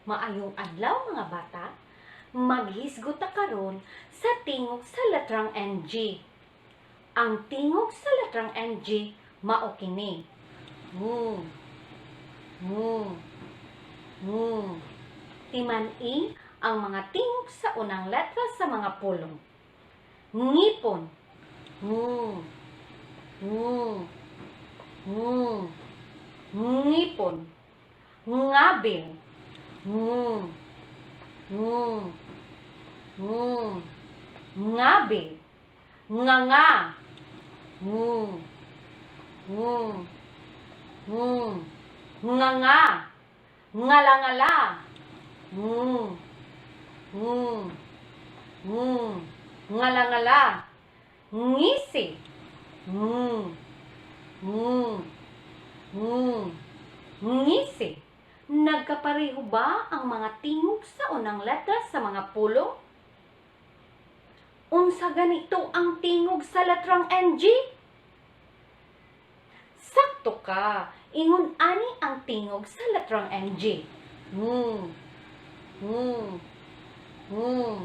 Maayong adlaw, mga bata. Maghisgot ta karon sa tingog sa letrang NG. Ang tingog sa letrang NG mao kini. Ng, ng, ng. Timan-i ang mga tingog sa unang letra sa mga pulong. Ngipon. Ng, ng, ng. Ngipon. Ngabil. Ng, ng, ng. Ngabil. Nganga. Ng, ng, ng. Nganga. Ngalangala. Ng, ng, ng. Ngalangala. Ngisi. Ng, ng, ng. Ngisi. Nagkapareho ba ang mga tingog sa unang letra sa mga pulong? Unsa ganito ang tingog sa letrang NG? Sakto ka. Ingon ani ang tingog sa letrang NG. Ng, ng, ng.